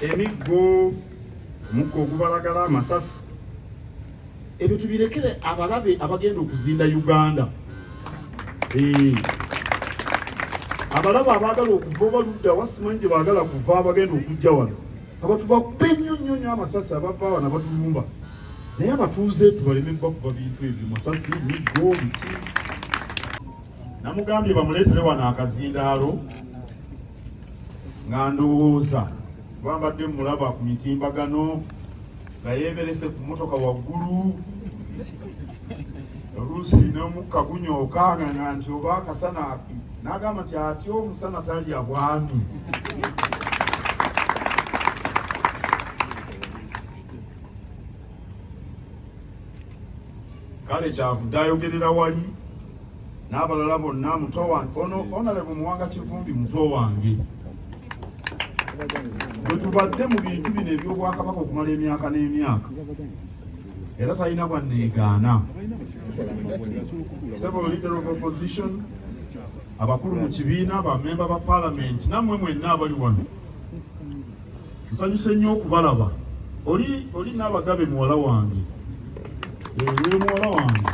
Emiggo, omukka ogubalagala, amasasi, ebyo tubirekere abalabe abagenda okuzinda Uganda. Abalabe abaagala okuva oba ludda wasimanyi gye baagala kuva, abagenda okujja wano abantu bakube nnyo nnyo nnyo amasasi, abava wano abatulumba, naye abatuuze tubaleme bakuba bintu ebyo, masasi, miggo, biki. Namugambye bamuleetere wano akazindaalo nga ndowooza bambadde mulaba ku mitimbagano nga yeeberese ku mmotoka waggulu, oluusi n'omukka gunyooka nga nti oba akasana, n'agamba nti atya omusana talya bwami. Kale kyavudde ayogerera wali n'abalala bonna. Muto wange ono Honorable Muwanga Kivumbi, muto wange, bwe tubadde mu bintu bino eby'obwakabaka okumala emyaka n'emyaka, era talina bwanneegaana. Several leader of opposition, abakulu mu kibiina, bamemba ba parliament, nammwe mwenna abali wano, nsanyuse nnyo okubalaba. Oli Naabagabe muwala wange, ye muwala wange.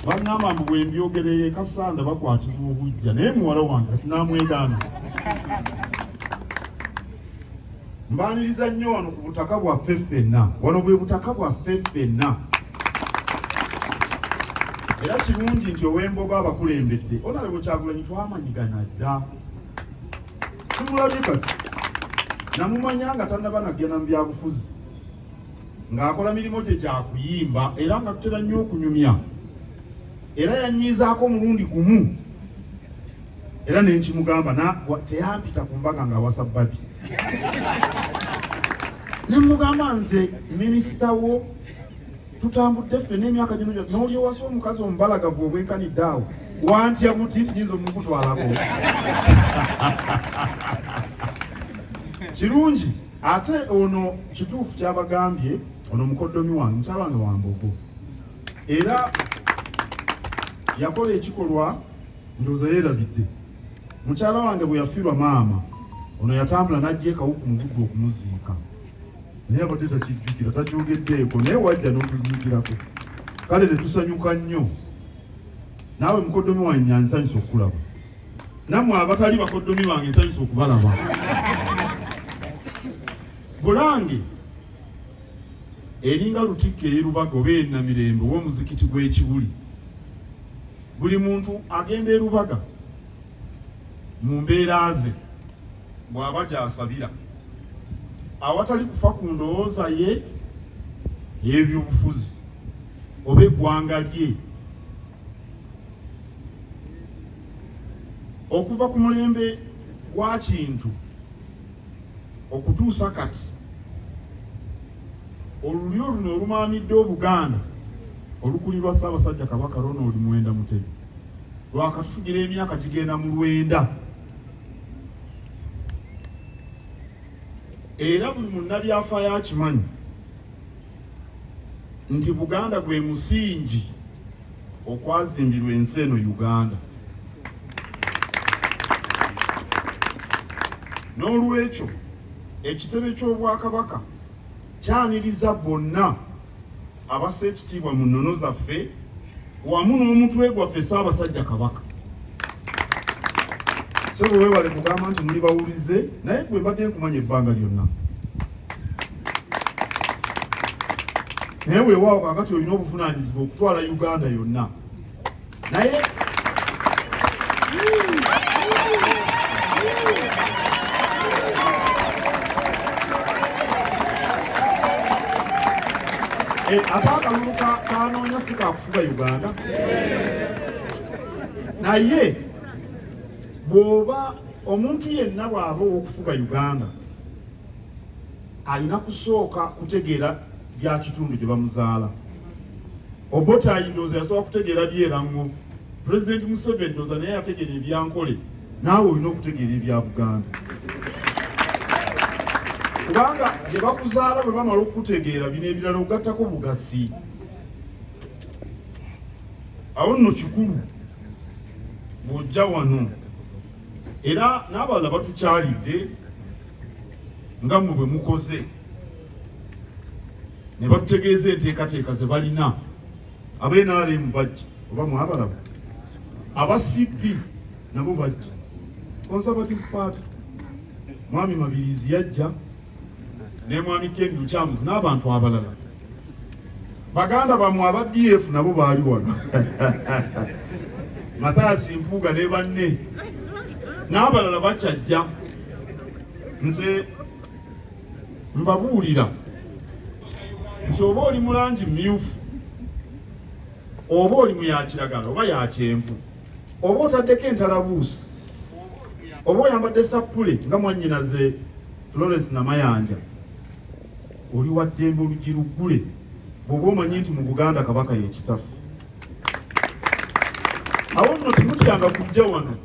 Bangamba mbu bwe mbyogereye Kasanda bakwatibwa obujja, naye muwala wange kati namwegaana. Mbaniriza nnyo wano ku butaka bwaffe ffenna. Wano bwe butaka bwaffe ffenna, era kirungi nti ow'embogo abakulembedde. Honorable Kyagulanyi twamanyigana dda, tumulabye kati. Namumanya nga tannaba nagenda mu byabufuzi, ng'akola mirimu gye gya kuyimba, era nga tutera nnyo okunyumya, era yanyiizaako omulundi gumu era nenkimugamba, teyampita ku mbaga ng'awasa Babi. Ne mugamba, nze minisita wo, tutambudde ffe n'emyaka gino, n'oli owasa omukazi omubalagavu obwenkanidde awo, wantya buti nti nyinza omukutwalako? Kirungi ate ono kituufu kyabagambye, ono mukoddomi wange, mukyala wange wambogo, era yakola ekikolwa ndowooza yeerabidde. Mukyala wange bwe yafiirwa maama, ono yatambula n'ajja ekawuku mu Buddu okumuziika, naye abadde takijjukira, takyogeddeeko, naye wajja n'otuziikirako. Kale ne tusanyuka nnyo. Naawe mukoddomi wange, nsanyusa okukulaba. Nammwe abatali bakoddomi bange, nsanyusa okubalaba. Bulange eringa Lutikko ey'eRubaga oba eNamirembe oba omuzikiti gw'Ekibuli. Buli muntu agenda eRubaga mu mbeera ze bw'aba gy'asabira, awatali kufa ku ndowooza ye ey'ebyobufuzi oba eggwanga lye. Okuva ku mulembe gwa Kintu okutuusa kati, olulyo luno olumaamidde Obuganda olukulirwa Ssaabasajja Kabaka Ronald Muwenda Mutebi lwakatufugira emyaka gigenda mu 90, era buli munnabyafaayo akimanyi nti Buganda gwe musingi okwazimbirwa ensi eno Uganda. N'olwekyo ekitebe ky'Obwakabaka kyaniriza bonna abassa ekitiibwa mu nnono zaffe wamu n'omutwe gwaffe Ssaabasajja Kabaka. Sebo, weewale kugamba nti muli bawulize, naye gwe mbadde nkumanya ebbanga lyonna, naye weewaawo kakati olina obuvunaanyizibwa okutwala Uganda yonna. Naye ate akalulu kanoonya si kakufuga Uganda, naye bw'oba omuntu yenna bw'aba ow'okufuga Uganda, alina kusooka kutegeera bya kitundu gye bamuzaala. Obote ndowooza yasobola kutegeera byerango. Pulezidenti Museveni ndowooza naye yategeera ebyankole. Naawe olina okutegeera ebya Buganda, kubanga gye bakuzaala bwe bamala okukutegeera, bino ebirala ogattako bugasi. Awo nno kikulu bw'ojja wano, era n'abalala batukyalidde. nga mmwe bwe mukoze ne batutegeeza enteekateeka ze balina. Aba NRM bajja oba mwabalaba, aba CP nabo bajja, Conservative Party Mwami Mabirizi yajja ne Mwami Ken Lukyamuzi n'abantu abalala. Baganda bamwe aba DF nabo baali wano, Mathias Mpuuga ne banne n'abalala bakyajja. Nze mbabuulira nti oba oli mu langi myufu, oba oli mu ya kiragala oba ya kyenvu, oba otaddeko entalabuusi, oba oyambadde sappule nga mwannyinaze Florence Namayanja, oli wa ddembe oluggi luggule bw'oba omanyi nti mu Buganda Kabaka ye kitaffe. Awo nno temutyanga kujja wano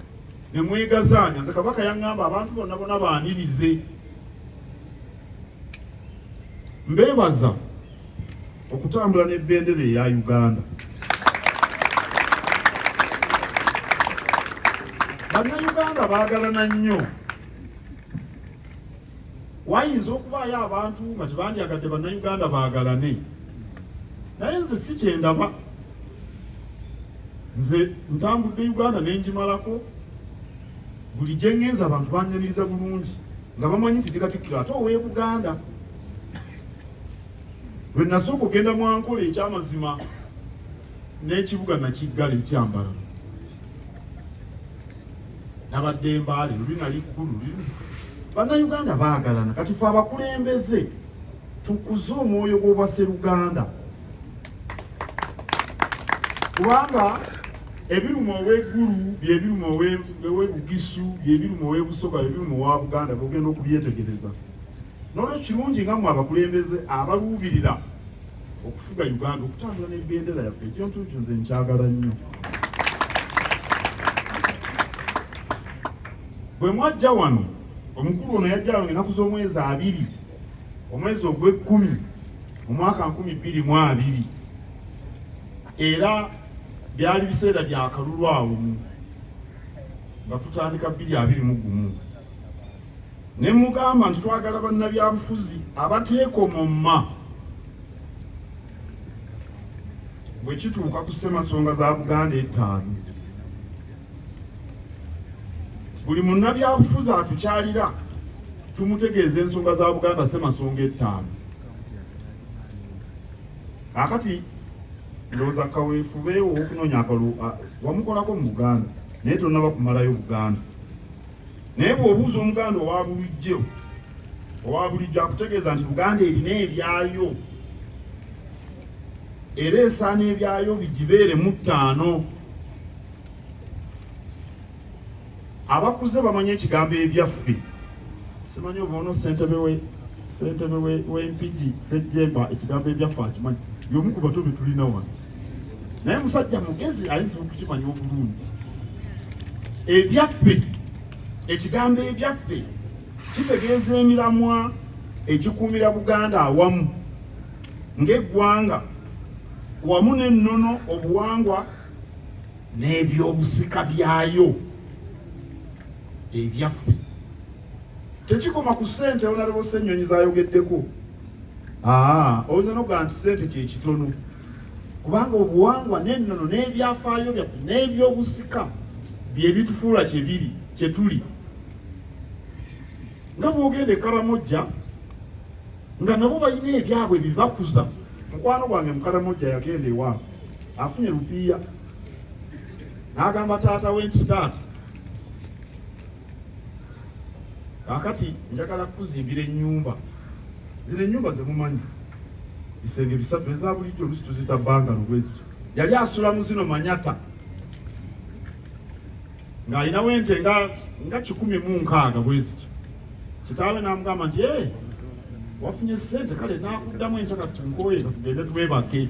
ne mwegazaanya. Nze Kabaka yaŋŋamba abantu bonna bonna baanirize. Mbeebaza okutambula n'ebendera eya Uganda. Bannayuganda baagalana nnyo. Wayinza okubaayo abantu nga tebandyagadde Bannayuganda baagalane, naye nze si kyendaba. Nze ntambudde Uganda ne ngimalako, buli gye ŋŋenze abantu banyaniriza bulungi nga bamanyi nti ndi Katikkiro ate ow'e Buganda. Lwe nasooka okugenda mu Ankole, ekyamazima n'ekibuga nakiggala ekyambala. Nabadde Mbaale, luli nali Ggulu, luli. Bannayuganda baagalana. Kati fe abakulembeze tukuze omwoyo gw'obwasseruganda, kubanga ebiruma ow'eggulu byebiruma ow'ebugisu, byebiruma ow'ebusoga, byebiruma owa Buganda, bwogenda okubyetegereza. N'olwekyo kirungi nga mmwe abakulembeze abaluubirira okufuga Uganda okutambula n'ebendera yaffe. Ekintu ekyo nze nkyagala nnyo. Bwe mwajja wano, omukulu ono yajja wano ennaku z'omwezi 20 omwezi ogw'ekkumi mu mwaka 2020, era byali biseera bya kalulu awo nga tutandika 2021, ne mugamba nti twagala bannabyabufuzi abateekomomma bwe kituuka ku ssemasonga za Buganda ettaano. Buli munnabyabufuzi atukyalira tumutegeeza ensonga za Buganda ssemasonga ettaano. Kaakati ndowooza kaweefube ow'okunoonya akalulu wamukolako mu Buganda, naye tonnaba kumalayo Buganda. Naye bw'obuuza Omuganda owa bulijjo, owa bulijjo akutegeeza nti Buganda erina ebyayo era esaana ebyayo bigibeere mu ttaano. Abakuze bamanyi ekigambo ebyaffe. Simanyi oba ono ssentebe w'Empigi Ssejjemba ekigambo ebyaffe akimanyi, y'omu ku bato be tulina wano, naye musajja mugezi ayinza okukimanya obulungi. Ebyaffe, ekigambo ebyaffe kitegeeza emiramwa egikuumira Buganda awamu ng'eggwanga, wamu n'ennono, obuwangwa n'ebyobusika byayo. Ebyaffe tekikoma ku ssente Honorable Ssenyonyi z'ayogeddeko. Oyinza n'okugamba nti ssente kye kitono, kubanga obuwangwa n'ennono n'ebyafaayo byaffe n'ebyobusika bye bitufuula kyebiri kye tuli. Nga bw'ogenda e Karamojja nga nabo balina ebyabwe bibakuza. Mukwano gwange mu Karamojja yagenda ewaabwe afunye lupiiya, n'agamba taata we nti, taata, kaakati njagala kukuzimbira ennyumba. Zino ennyumba ze mumanyi, bisenge bisatu eza bulijjo, olusi tuzita bungalow bwe zityo. Yali asula mu zino manyata ng'alinawo ente nga 160 bwe zityo. Kitaawe n'amugamba nti, ee, wafunye ssente, kale naakuddamu enkya, kati nkooye, katugende twebake.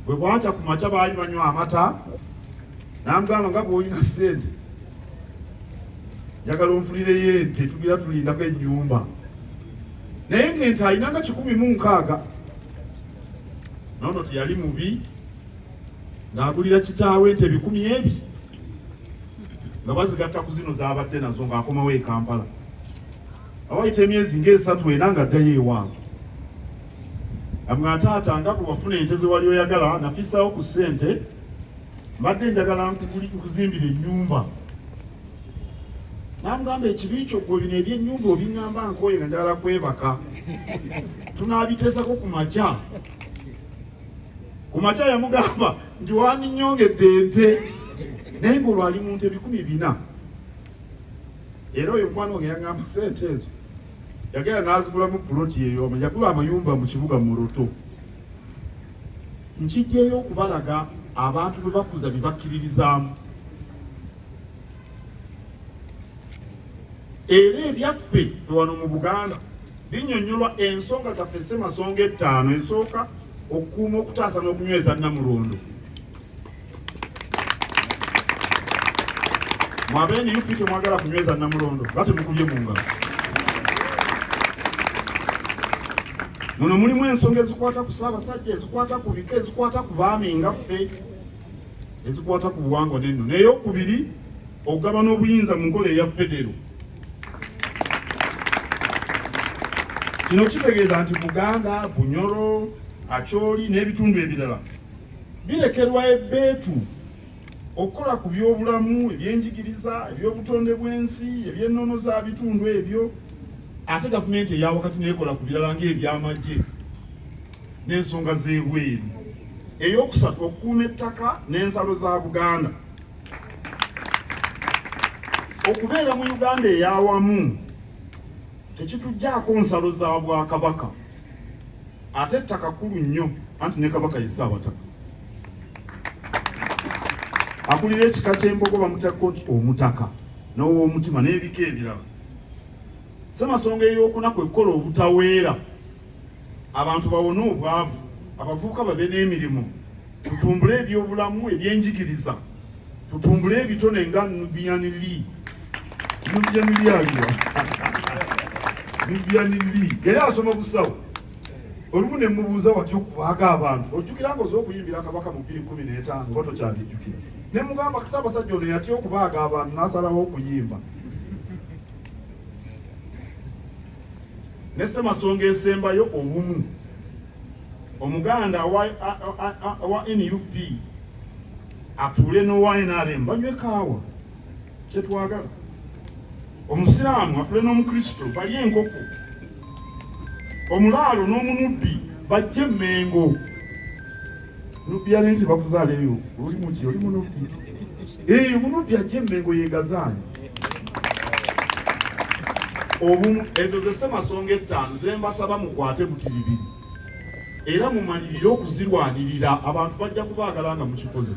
Bwe bwakya ku makya baali banywa amata, n'amugamba, nga bw'olina ssente, njagala onfulireyo ente, tugira tulindako ennyumba. Naye ng'ente alina nga 160. Nono teyali mubi, ng'agulira kitaawe ente ebikumi ebi nga bazigatta ku zino z'abadde nazo ng'akomawo e Kampala. Awayita emyezi ng'esatu ena nga addayo ewange. Amwa taata, nga bwe wafuna ente ze wali oyagala, nafisaawo ku ssente, mbadde njagala nkuzimbira ennyumba. Namugamba, ekibi kyo gwe, bino ebyennyumba obiŋŋamba nkooye nga njagala kwebaka, tunaabiteesako ku makya. Ku makya yamugamba nti wandinyongedde ente, naye ng'olwo ali mu nte 400. Era oyo mukwano wange yaŋŋamba sente ezo yagenda n'azigulamu puloti eyo, yagula amayumba mu kibuga Muroto. Nkijjeeyo okubalaga abantu bwe bakuza bye bakkiririzaamu. Era ebyaffe wano mu Buganda binnyonnyolwa ensonga zaffe ssemasonga ettaano. Ensooka, okukuuma, okutaasa n'okunyweza Nnamulondo. Mwabe NUP temwagala kunyweza Nnamulondo, nga temukubye mu ngalo. Muno mulimu ensonga ezikwata ku Ssaabasajja, ezikwata ku bika, ezikwata ku baami nga ffe, ezikwata ku buwangwa n'ennono. Eyokubiri, okugabana obuyinza mu nkola eya federo. Kino kitegeeza nti Buganda, Bunyoro, Acholi n'ebitundu ebirala birekerwa ebbeetu okukola ku byobulamu, ebyenjigiriza, ebyobutonde bw'ensi, ebyennono za bitundu ebyo, ate gavumenti eya wakati neekola ku birala ng'ebyamagye n'ensonga z'ebweru. Eyokusatu, okukuuma ettaka n'ensalo za Buganda. Okubeera mu Uganda ey'awamu tekituggyako nsalo za bwakabaka, ate ettaka kkulu nnyo, anti ne Kabaka ye Ssaabataka. Akulira ekika ky'Embogo bamuteekako nti Omutaka n'Ow'omutima n'ebika ebirala. Ssemasonga ey'okuna kwe kukola obutaweera, abantu bawone obwavu, abavubuka babe n'emirimu, tutumbule ebyobulamu, ebyenjigiriza, tutumbule ebitone nga Nubian Lee. Nubian Lee aliwa? Nubian Lee yali asoma busawo. Olumu ne mubuuza, watya okubaaga abantu? Ojjukira nga oza okuyimbira Kabaka mu 2015, oba tokyabijjukira? Ne mugamba, Ssaabasajja ono yatya okubaaga abantu n'asalawo okuyimba. Ne ssemasonga esembayo, obumu. Omuganda owa NUP atuule n'owa NRM banywe kaawa, kyetwagala. Omusiraamu atule n'Omukristo balye enkoko. Omulaalo n'Omunubbi bajje Emmengo. Nubbi ali nti bakuzaala eyo, oli muki? Oli Munubbi? Eyo Munubbi ajje Emmengo yegazaani. Obumu. Ezo ze ssemasonga ettaano zembasaba mukwate butiribiri era mumalirire okuzirwanirira. Abantu bajja kubaagala nga mukikoze.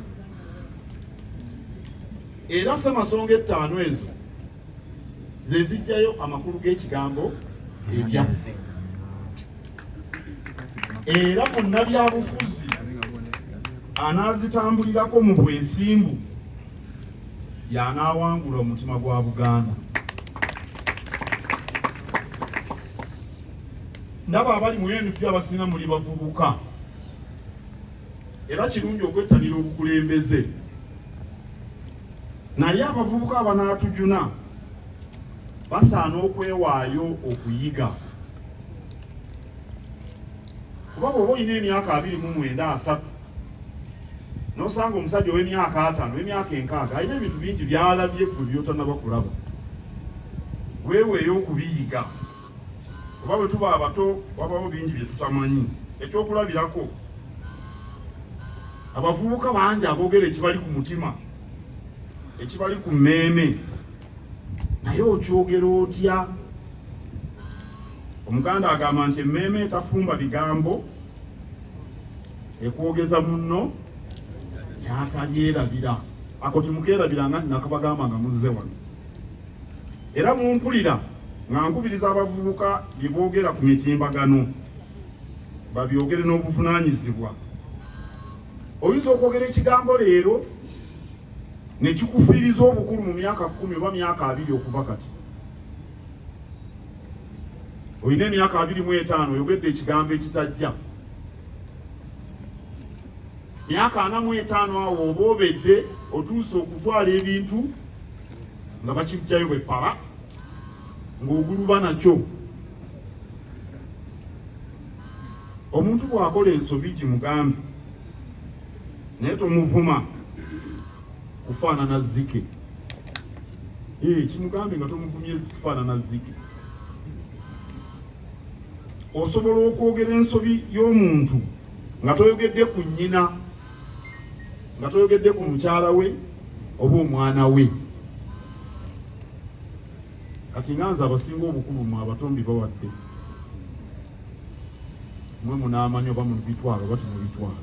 Era ssemasonga ettaano ezo ze zijjayo amakulu g'ekigambo ebyaffe. Era munnabyabufuzi anaazitambulirako mu bwesimbu y'anaawangula omutima gwa Buganda. Ndaba abali mu NUP abasinga muli bavubuka, era kirungi okwettanira obukulembeze, naye abavubuka abanaatujuna basaana okwewaayo okuyiga, kuba bw'oba olina emyaka 29, 30, n'osanga omusajja ow'emyaka 50, ow'emyaka 60, alina ebintu bingi by'alabye gwe by'otanaba kulaba, weeweeyo okubiyiga, kuba bwe tuba abato wabawo bingi bye tutamanyi. Ekyokulabirako, abavubuka bangi aboogera ekibali ku mutima, ekibali ku mmeeme, naye okyogera otya? Omuganda agamba nti emmeeme etafumba bigambo ekwogeza munno kyatalyerabira. Ako temukeerabiranga nti nakabagamba nga muzze wano. Era mumpulira nga nkubiriza abavubuka bye boogera ku mitimbagano babyogere n'obuvunaanyizibwa. Oyinza okwogera ekigambo leero ne kikufiiriza obukulu mu myaka 10 oba myaka 20 okuva kati. Olina emyaka 25, oyogedde ekigambo ekitajja, myaka 45 awo oba obedde otuuse okutwala ebintu nga bakijjayo bwe pala. Ng'oguluba nakyo. Omuntu bw'akola ensobi gimugambe, naye tomuvuma kufaanana zzike. Kimugambe nga tomuvumye kufaanana zzike. Osobola okwogera ensobi y'omuntu nga toyogedde ku nnyina, nga toyogedde ku mukyala we oba omwana we. Kati nga nze abasinga obukulu mwe abatombi bawadde, mwe munaamanyi oba mubitwala oba temubitwala.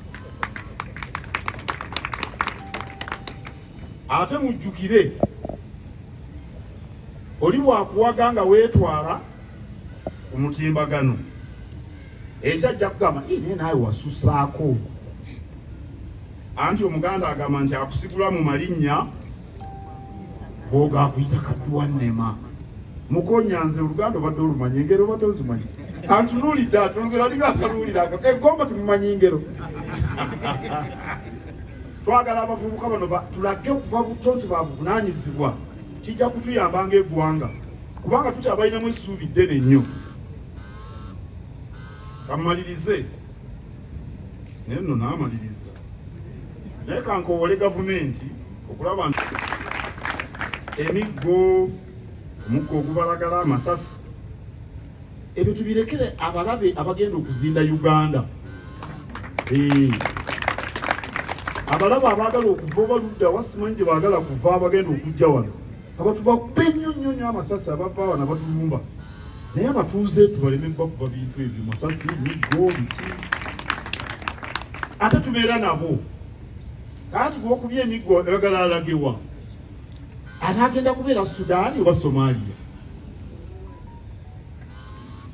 Ate mujjukire, oli bw'akuwaga nga weetwala ku mutimbagano, enkya ajja kugamba naye naawe wasusaako. Anti Omuganda agamba nti akusigula mu malinnya bwoga akuyita kadduwa nnema. Mukonya, nze Oluganda obadde olumanyi, engero obadde ozimanyi? Antunuulidde, atulugero alinga ataluwulira egomba tumumanyi ngero. Twagala abavubuka bano tulage okuva buto nti babuvunaanyizibwa. Kijja kutuyamba ng'eggwanga, kubanga tukyabalinamu essuubi ddene nnyo. Kamalirize, naye nno naamaliriza, naye kankowole gavumenti okulaba nti emiggo, omukka ogubalagala, amasasi, ebyo tubirekere abalabe abagenda okuzinda Uganda. Abalabe abaagala okuva oba ludda wasimanyi gye baagala kuva, abagenda okujja wano abantu bakube nnyo nnyo nnyo amasasi, abava wano abatulumba, naye abatuuze tubaleme bakuba bintu ebyo, masasi, miggo, biki, ate tubeera nabo. Kaati gwokubya emiggo oyagala alagewa? Ate agenda kubeera Sudaani oba Somalia?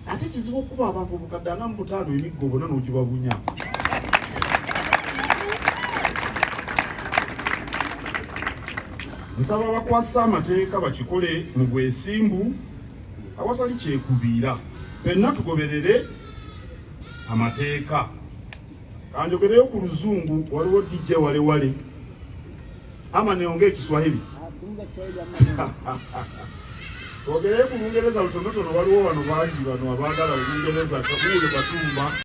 Ate kizibu okuba abantu obukadde 45 emiggo bonna n'ogibabunya. Nsaba abakwasa amateeka bakikole mu bwesimbu awatali kyekubiira, ffenna tugoberere amateeka. Kanjogereyo ku Luzungu, waliwo DJ Walewale ama niongee Kiswahili, twogereyo ku Lungereza lutonotono. Waliwo wano bangi bano abaagala Olungereza, kabuule Katumba.